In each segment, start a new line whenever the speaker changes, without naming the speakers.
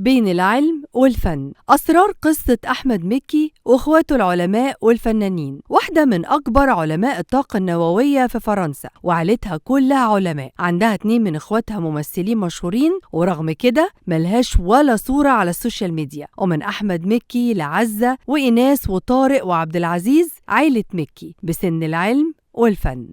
بين العلم والفن. أسرار قصة أحمد مكي وإخواته العلماء والفنانين. واحدة من أكبر علماء الطاقة النووية في فرنسا، وعيلتها كلها علماء، عندها 2 من إخواتها ممثلين مشهورين، ورغم كده ملهاش ولا صورة على السوشيال ميديا. ومن أحمد مكي لعزة وإيناس وطارق وعبد العزيز، عيلة مكي بسن العلم والفن.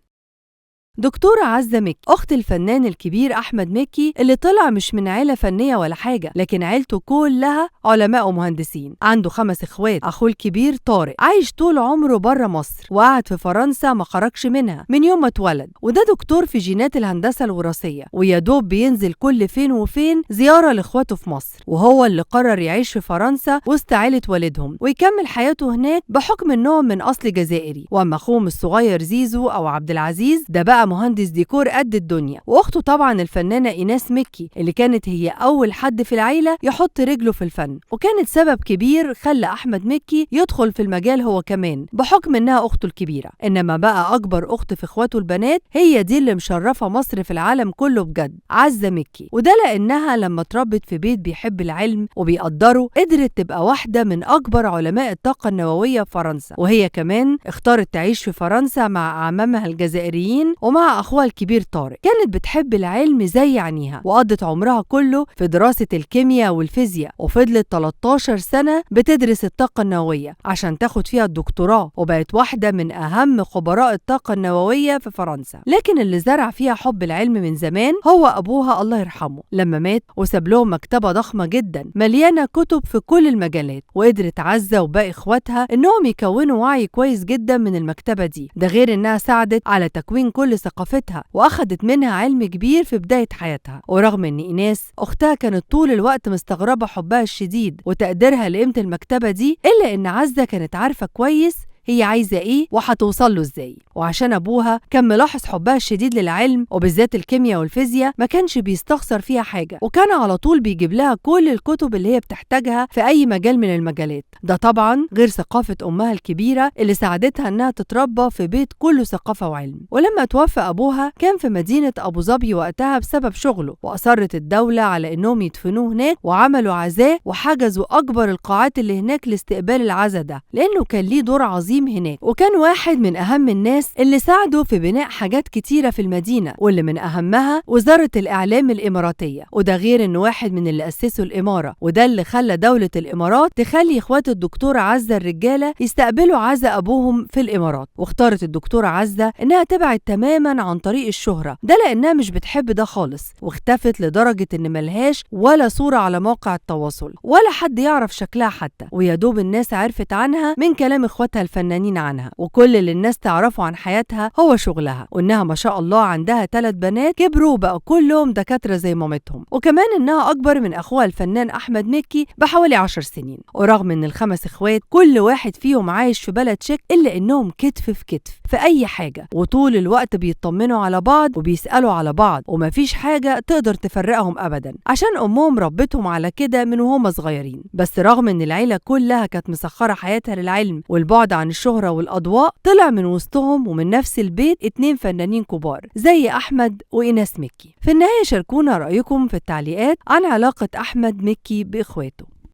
دكتورة عزة مكي أخت الفنان الكبير أحمد مكي، اللي طلع مش من عيلة فنية ولا حاجة، لكن عيلته كلها علماء ومهندسين. عنده 5 إخوات، أخوه الكبير طارق عايش طول عمره بره مصر وقعد في فرنسا ما خرجش منها من يوم ما اتولد، وده دكتور في جينات الهندسة الوراثية، ويا دوب بينزل كل فين وفين زيارة لإخواته في مصر. وهو اللي قرر يعيش في فرنسا وسط عيلة والدهم ويكمل حياته هناك بحكم إنهم من أصل جزائري. وأما أخوهم الصغير زيزو أو عبد العزيز ده بقى مهندس ديكور قد الدنيا، واخته طبعا الفنانة ايناس مكي اللي كانت هي اول حد في العيلة يحط رجله في الفن، وكانت سبب كبير خلى احمد مكي يدخل في المجال هو كمان بحكم انها اخته الكبيرة. انما بقى اكبر اخت في اخواته البنات هي دي اللي مشرفة مصر في العالم كله بجد، عزه مكي. وده لانها لما اتربت في بيت بيحب العلم وبيقدره قدرت تبقى واحدة من اكبر علماء الطاقة النووية في فرنسا، وهي كمان اختارت تعيش في فرنسا مع اعمامها الجزائريين ومع أخوها الكبير طارق. كانت بتحب العلم زي عينيها، وقضت عمرها كله في دراسة الكيمياء والفيزياء، وفضلت 13 سنة بتدرس الطاقة النووية عشان تاخد فيها الدكتوراه، وبقت واحدة من أهم خبراء الطاقة النووية في فرنسا. لكن اللي زرع فيها حب العلم من زمان هو أبوها الله يرحمه لما مات وساب لهم مكتبة ضخمة جدا مليانة كتب في كل المجالات، وقدرت عزة وباقي إخواتها إنهم يكونوا وعي كويس جدا من المكتبة دي، ده غير إنها ساعدت على تكوين كل ثقافتها واخدت منها علم كبير في بداية حياتها. ورغم ان ايناس اختها كانت طول الوقت مستغربة حبها الشديد وتقديرها لقيمة المكتبة دي، الا ان عزة كانت عارفة كويس هي عايزة ايه وهتوصل له ازاي. وعشان ابوها كان ملاحظ حبها الشديد للعلم وبالذات الكيمياء والفيزياء ما كانش بيستخسر فيها حاجة، وكان على طول بيجيب لها كل الكتب اللي هي بتحتاجها في اي مجال من المجالات. ده طبعا غير ثقافة امها الكبيرة اللي ساعدتها انها تتربى في بيت كله ثقافة وعلم. ولما توفى ابوها كان في مدينة ابو ظبي وقتها بسبب شغله، واصرت الدولة على انهم يدفنوه هناك، وعملوا عزاه وحجزوا اكبر القاعات اللي هناك لاستقبال العزا ده، لانه كان ليه دور عظيم هناك، وكان واحد من أهم الناس اللي ساعدوا في بناء حاجات كتيرة في المدينة، واللي من أهمها وزارة الإعلام الإماراتية. وده غير إن واحد من اللي أسسوا الإمارة، وده اللي خلى دولة الإمارات تخلي إخوات الدكتورة عزة الرجالة يستقبلوا عزة أبوهم في الإمارات. واختارت الدكتورة عزة إنها تبعد تماما عن طريق الشهرة، ده لأنها مش بتحب ده خالص، واختفت لدرجة إن ملهاش ولا صورة على موقع التواصل ولا حد يعرف شكلها حتى، ويا دوب الناس عرفت عنها من كلام إخواتها الفنانين عنها. وكل اللي الناس تعرفه عن حياتها هو شغلها، وإنها ما شاء الله عندها 3 بنات كبروا وبقوا كلهم دكاترة زي مامتهم، وكمان إنها أكبر من أخوها الفنان أحمد مكي بحوالي 10 سنين. ورغم إن ال5 إخوات كل واحد فيهم عايش في بلد شك، إلا إنهم كتف في كتف في أي حاجة، وطول الوقت بيطمنوا على بعض وبيسألوا على بعض، ومفيش حاجة تقدر تفرقهم أبدا عشان أمهم ربتهم على كده من وهم صغيرين. بس رغم إن العيلة كلها كانت مسخرة حياتها للعلم والبعد عن الشهرة والأضواء، طلع من وسطهم ومن نفس البيت 2 فنانين كبار زي أحمد وإيناس مكي. في النهاية شاركونا رأيكم في التعليقات عن علاقة أحمد مكي بإخواته.